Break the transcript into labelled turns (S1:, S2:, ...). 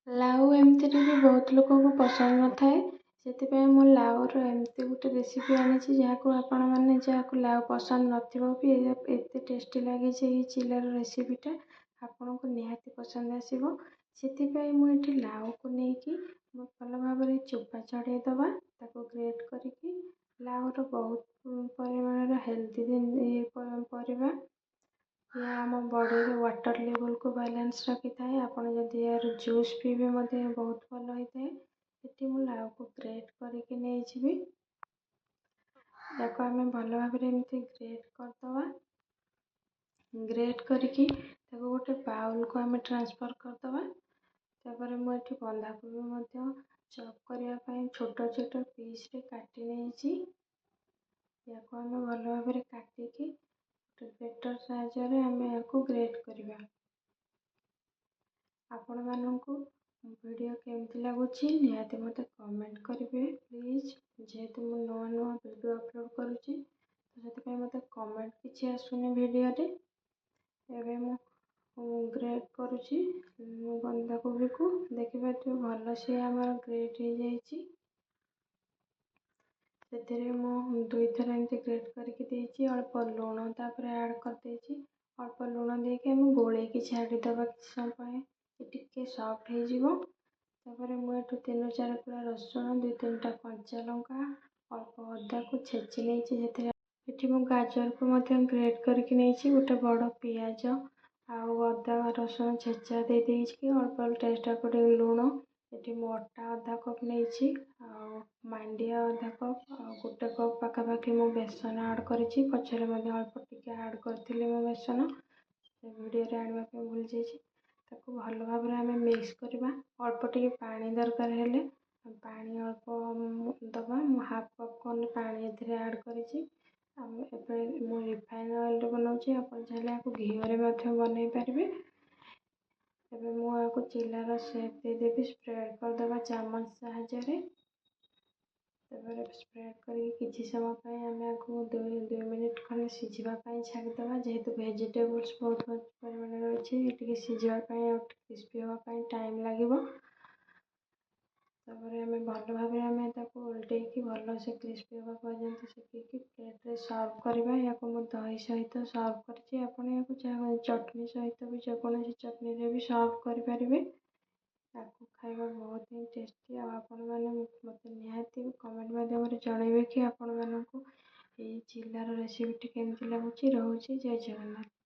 S1: ଲାଉ ଏମିତିରେ ବି ବହୁତ ଲୋକଙ୍କୁ ପସନ୍ଦ ନଥାଏ, ସେଥିପାଇଁ ମୁଁ ଲାଉର ଏମିତି ଗୋଟେ ରେସିପି ଆଣିଛି ଯାହାକୁ ଆପଣମାନେ, ଯାହାକୁ ଲାଉ ପସନ୍ଦ ନଥିବ ବି, ଏତେ ଟେଷ୍ଟି ଲାଗିଛି ଏହି ଚିଲାର ରେସିପିଟା ଆପଣଙ୍କୁ ନିହାତି ପସନ୍ଦ ଆସିବ। ସେଥିପାଇଁ ମୁଁ ଏଠି ଲାଉକୁ ନେଇକି ମୁଁ ଭଲ ଭାବରେ ଚୋପା ଛଡ଼େଇ ଦେବା, ତାକୁ ଗ୍ରେଟ୍ କରିକି। ଲାଉର ବହୁତ ପରିମାଣର ହେଲ୍ଦି ପରିବା। ଏହା ଆମ ବଡ଼ିରେ ୱାଟର୍ ଲେଭଲ୍କୁ ବାଲାନ୍ସ ରଖିଥାଏ। ଆପଣ ଯଦି ଏହାର ଜୁସ୍ ପିଇବେ ମଧ୍ୟ ବହୁତ ଭଲ ହୋଇଥାଏ। ଏଠି ମୁଁ ଲାଉକୁ ଗ୍ରେଟ୍ କରିକି ନେଇଯିବି। ତାକୁ ଆମେ ଭଲ ଭାବରେ ଏମିତି ଗ୍ରେଟ୍ କରିଦେବା। ଗ୍ରେଟ୍ କରିକି ତାକୁ ଗୋଟେ ବାଉଲ୍କୁ ଆମେ ଟ୍ରାନ୍ସଫର୍ କରିଦେବା। ତାପରେ ମୁଁ ଏଠି ବନ୍ଧାକୋବି ମଧ୍ୟ ଚପ୍ କରିବା ପାଇଁ ଛୋଟ ଛୋଟ ପିସ୍ରେ କାଟି ନେଇଛି। ଏହାକୁ ଆମେ ଭଲ ଭାବରେ କାଟିକି ଗୋଟେ ଗ୍ରେଟର୍ ସାହାଯ୍ୟରେ ଆମେ ଏହାକୁ ଗ୍ରେଟ୍ କରିବା। ଆପଣମାନଙ୍କୁ ଭିଡ଼ିଓ କେମିତି ଲାଗୁଛି ନିହାତି ମୋତେ କମେଣ୍ଟ କରିବେ ପ୍ଲିଜ୍। ଯେହେତୁ ମୁଁ ନୂଆ ନୂଆ ଭିଡ଼ିଓ ଅପଲୋଡ଼ କରୁଛି, ତ ସେଥିପାଇଁ ମୋତେ କମେଣ୍ଟ କିଛି ଆସୁନି ଭିଡ଼ିଓରେ। ଏବେ ମୁଁ ଗ୍ରେଟ୍ କରୁଛି ବନ୍ଧାକୋବିକୁ। ଦେଖିପାରୁଥିବେ, ଭଲସେ ଆମର ଗ୍ରେଟ୍ ହେଇଯାଇଛି। ସେଥିରେ ମୁଁ ଦୁଇଥର ଏମିତି ଗ୍ରେଟ୍ କରିକି ଦେଇଛି। ଅଳ୍ପ ଲୁଣ ତାପରେ ଆଡ଼୍ କରିଦେଇଛି। ଅଳ୍ପ ଲୁଣ ଦେଇକି ଆମେ ଗୋଳେଇକି ଛାଡ଼ିଦେବା କିଛି ସମୟ ପାଇଁ, ଟିକେ ସଫ୍ଟ ହେଇଯିବ। ତାପରେ ମୁଁ ଏଠୁ 3ରୁ 4 କୁଳା ରସୁଣ, 2-3ଟା କଞ୍ଚା ଲଙ୍କା, ଅଳ୍ପ ଅଦାକୁ ଛେଚି ନେଇଛି ସେଥିରେ। ଏଠି ମୁଁ ଗାଜରକୁ ମଧ୍ୟ ଗ୍ରେଟ୍ କରିକି ନେଇଛି। ଗୋଟେ ବଡ଼ ପିଆଜ ଆଉ ଅଦା ରସୁଣ ଛେଚା ଦେଇ ଦେଇଛି, ଅଳ୍ପ ଟେଷ୍ଟ ଆକର୍ଡ଼ିଂ ଲୁଣ। ଏଠି ମୁଁ ଅଟା ଅଧା କପ୍ ନେଇଛି ଆଉ ମାଣ୍ଡିଆ ଅଧା କପ୍ ଆଉ 1 କପ୍ ପାଖାପାଖି ମୁଁ ବେସନ ଆଡ଼୍ କରିଛି। ପଛରେ ମଧ୍ୟ ଅଳ୍ପ ଟିକେ ଆଡ଼୍ କରିଥିଲି ମୁଁ ବେସନ, ସେ ଭିଡ଼ିଓରେ ଆଣିବା ପାଇଁ ଭୁଲି ଯାଇଛି। ତାକୁ ଭଲ ଭାବରେ ଆମେ ମିକ୍ସ କରିବା। ଅଳ୍ପ ଟିକେ ପାଣି ଦରକାର ହେଲେ ପାଣି ଅଳ୍ପ ଦେବା। ମୁଁ ହାଫ୍ କପ୍ ଖଣ୍ଡେ ପାଣି ଏଥିରେ ଆଡ଼୍ କରିଛି। ଆଉ ଏବେ ମୁଁ ରିଫାଇନ୍ ଅଏଲ୍ରେ ବନାଉଛି, ଆପଣ ଚାହିଁଲେ ଏହାକୁ ଘିଅରେ ମଧ୍ୟ ବନେଇ ପାରିବେ। ଏବେ ମୁଁ ଏହାକୁ ଚିଲାର ସେପ୍ ଦେଇଦେବି। ସ୍ପ୍ରେଡ଼୍ କରିଦେବା ଚାମଚ ସାହାଯ୍ୟରେ। ତାପରେ ସ୍ପ୍ରେଡ଼୍ କରିକି କିଛି ସମୟ ପାଇଁ ଆମେ ଏହାକୁ 2 ମିନିଟ୍ ଖଣ୍ଡେ ସିଝିବା ପାଇଁ ଛାଡ଼ିଦେବା। ଯେହେତୁ ଭେଜିଟେବୁଲ୍ସ ବହୁତ ପରିମାଣରେ ଅଛି, ଟିକେ ସିଝିବା ପାଇଁ ଆଉ କ୍ରିସ୍ପି ହେବା ପାଇଁ ଟାଇମ୍ ଲାଗିବ। ତାପରେ ଆମେ ଭଲ ଭାବରେ ଆମେ ତାକୁ ଓଲଟେଇକି ଭଲସେ କ୍ରିସ୍ପି ହେବା ପର୍ଯ୍ୟନ୍ତ ସେକିକି ପ୍ଲେଟ୍ରେ ସର୍ଭ କରିବା। ଏହାକୁ ମୁଁ ଦହି ସହିତ ସର୍ଭ କରିଛି। ଆପଣ ଏହାକୁ ଚାହା ଚଟଣି ସହିତ ବି, ଯେକୌଣସି ଚଟଣିରେ ବି ସର୍ଭ କରିପାରିବେ। ତାକୁ ଖାଇବା ବହୁତ ହିଁ ଟେଷ୍ଟି। ଆଉ ଆପଣମାନେ ମୋତେ ନିହାତି କମେଣ୍ଟ ମାଧ୍ୟମରେ ଜଣାଇବେ କି ଆପଣମାନଙ୍କୁ ଏଇ ଚିଲାର ରେସିପିଟି କେମିତି ଲାଗୁଛି। ରହୁଛି, ଜୟ ଜଗନ୍ନାଥ।